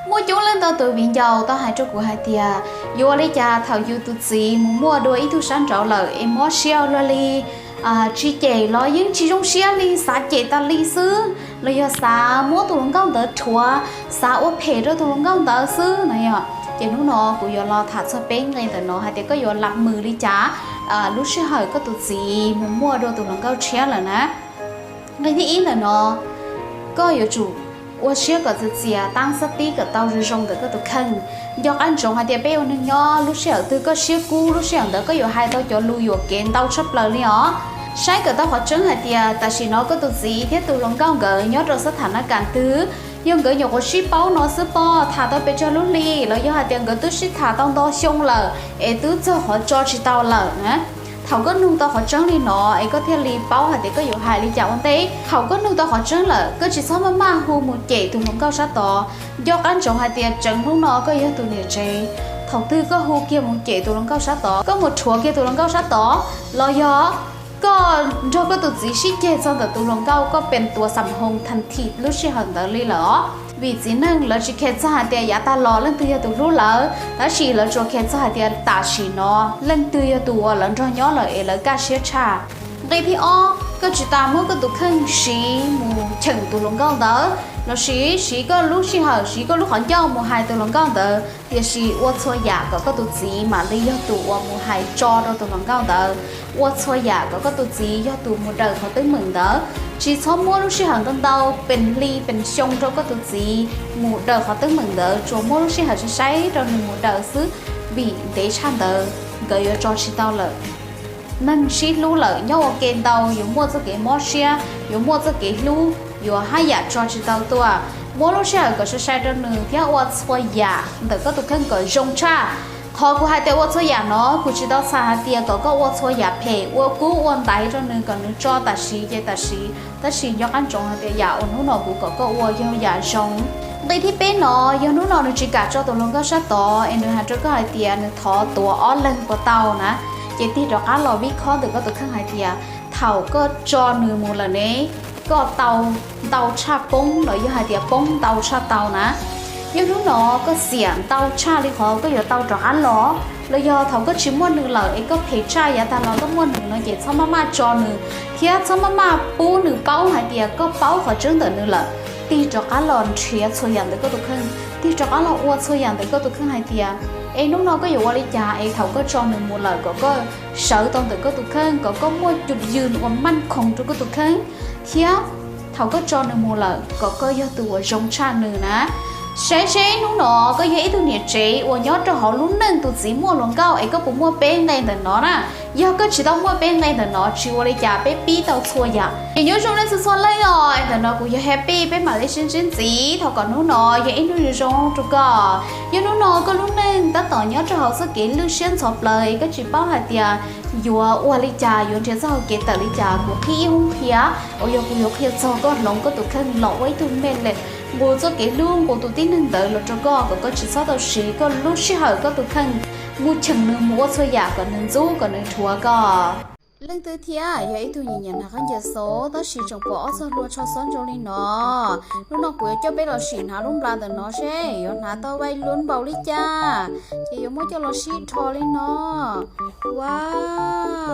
Muaj coob leej ntau tus viv ncaus tau hais rau kuv hais tias yuav ua li cas thaum yus tus txiv mus muaj dua ib tug sab nraud lawm es mob siab ua luaj li, tsis cem los yeej tsis zoo siab li, xav cem tas li xwb los yog xav muab tus hluas nkauj ntawd rhuav, xav ua phem rau tus hluas nkauj ntawd xwb na yom. Ces hnub no kuv yuav los tham txog peb nqe ntawm no hais tias koj yuav lam mws li cas lub sij hawm koj tus txiv mus muaj dua tus hluas nkauj tshiab lawm na. Nqe thib ib ntawm no, koj yuav tsum ua siab kom txias txias, taab xab tib kom tau zoo zoo ntawm koj tus kheej. Nco qab ntsoov hais tias peb ua neeg nyob, lub sij hawm twg koj siab kub lub sij hawm ntawd koj yuav hais tau cov lus yuam kev ntau tshaj plaws li os. Saib kom tau qhov tseeb hais tias tam sim no koj tus txiv thiab tus hluas nkauj nkawd nyob rau xab tham na kas twg. Yog nkawd nyuam qhuav sib paub no xwb pob, tham tau pes tsawg lub hli los yog hais tias nkawd twb sib tham tau ntau xyoo lawm es twb txog qhov tso tsis tau lawm na. Thaum koj nug tau qhov tseeb li no es koj thiaj li paub hais tias koj yuav hais li cas ua ntej. Thaum koj nug tau qhov tseeb lawm, koj tsis txhob maj maj hu mus cem tus hluas nkauj sab tod. Nco qab ntsoov hais tias tseem hnub no koj yog tus niam tsev, thaum twg koj hu kiag mus cem tus hluas nkauj sab tod, koj mus rhuav kiag tus hluas nkauj sab tod, los yog koj nrog koj tus txiv sib ceg txog ntawm tus hluas nkauj, koj pes tuas xam hoo thas thim lub sij hawm ntawd li lawm os. Vim txiv neej lawv tsis khe txog hais tias yav tag los leej twg yog tus hlub lawv, tab sis lawv tsuas khe txog hais tias tam sim no leej twg yog tus uas lawv nrog nyob lawm es lawv kaj siab tshaj. Nqe thib ob, koj tsis tas muab koj tus kheej siv mus cheem tus hluas nkauj ntawd lossis siv koj lub sij hawm, siv koj lub qhov ncauj mus hais tus hluas nkauj ntawd, tiam sis ua txhua yam kom koj tus txiv mam li yog tus uas mus hais tso rau tus hluas nkauj ntawd. Ua txhua yam kom koj tus txiv yog tus mus daws qhov teeb meem ntawd. Tsis txhob muab lub sij hawm ntau ntau, pes hli pes xyoo rau koj tus txiv mus daws qhov teeb meem ntawd, tsuas muab lub sij hawm sai sai rau nws mus daws xwb, vim ntev tshaj ntawd nkawd yuav tso tsis tau lawm. Neeg sib hlub lawm nyob ua ke ntau yuav muaj txoj kev mob siab, yuav muaj txoj kev hlub, yuav haj yam tso tsis tau tuaj. Muab lub sij hawm kom sai sai rau nws thiab ua txhua yam ntawm koj tus kheej kom zoo tshaj. Qhov kuv hais tias ua txhua yam no, kuv tsis tau txhais hais tias kom koj ua txhua yam phem, ua kub ua ntaiv rau nws kom nws tso tam sim ces tam sim, tab sis nco qab ntsoov hais tias yam uas hnub no kuv kom koj ua yog yam zoo. Nqe thib peb no, yog hnub no nws tsis kam tso tus hluas nkauj sab tod es nws hais rau koj hais tias nws thov tuav ob leeg puas tau na, ces tig rov qab los vib khob ntawm koj tus kheej hais tias thaum koj tso nws mus lawm ne, koj tau ntau tshaj poob los yog hais tias poob ntau tshaj tau na. Yog hnub no koj xiam ntau tshaj li qhov koj yuav tau rov qab los, los yog thaum koj tsis muaj nws lawm es koj phem tshaj yav tag los koj muaj nws no ces txhob maj maj tso nws thiab txhob maj maj pub nws paub hais tias koj paub qhov tseeb ntawm nws lawm. Tig rov qab los nrhiav txhua yam ntawm koj tus kheej, tig rov qab los ua txhua yam ntawm koj tus kheej hais tias es hnub no koj yuav ua li cas es thaum koj tso nws mus lawm kom koj sawv tau ntawm koj tus kheej, kom koj muaj cum yws uas maj khoom rau koj tus kheej, thiab thaum koj tso nws mus lawm kom koj yog tus uas zoo tshaj nws na. Saib seb hnub no koj yog ib tug niam tsev uas nyob rau hauv lub neej tus txiv muaj hluas nkauj es koj puas muaj peb nqe ntawm no na. Yog koj tsis tau muaj peb nqe ntawm no tsis ua li cas, peb pib tau txhua yam. Ces nyob zoo nej txhua txhua leej os, ntawm no kuv yog Happy, peb mam li sib ntsib ntxiv. Thov kom hnub no yog ib hnub zoo zoo rau koj. Yog hnub no koj lub neej tab tom nyob rau hauv txoj kev lwj siab ntxhov plaws es koj tsis paub hais tias yuav ua li cas, yuav nrhiav txoj hau kev tawm li cas, kuv qhib ib hub qhia uas yog kuv yuav qhia txog koj hloov koj tus kheej los ua ib tug me lem, nqus txoj kev hlub, nqus tus tib neeg ntawd los rau koj kom koj tsis txhob tau siv koj lub sij hawm koj tus kheej mus cheem nws, mus ua txhua yam kom nws ntxub kom nws rhuav koj. Leej twg thiab yog ib tug nyiam nyiam hnav khaub ncaws xauv tab sis tseem pom ob txog hlua tsho xob ntsoog li no, hnub no kuv yuav coj peb los sim hnav lub nplas ntawm no seb yuav hnav tau vai luaj npaum li cas, ces yuav muab coj los sib rho li no. Ua,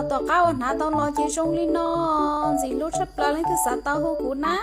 tom qab uas hnav tau los ces zoo li no, ntxim hlub tshaj plaws, leej twg xav tau hu kuv na.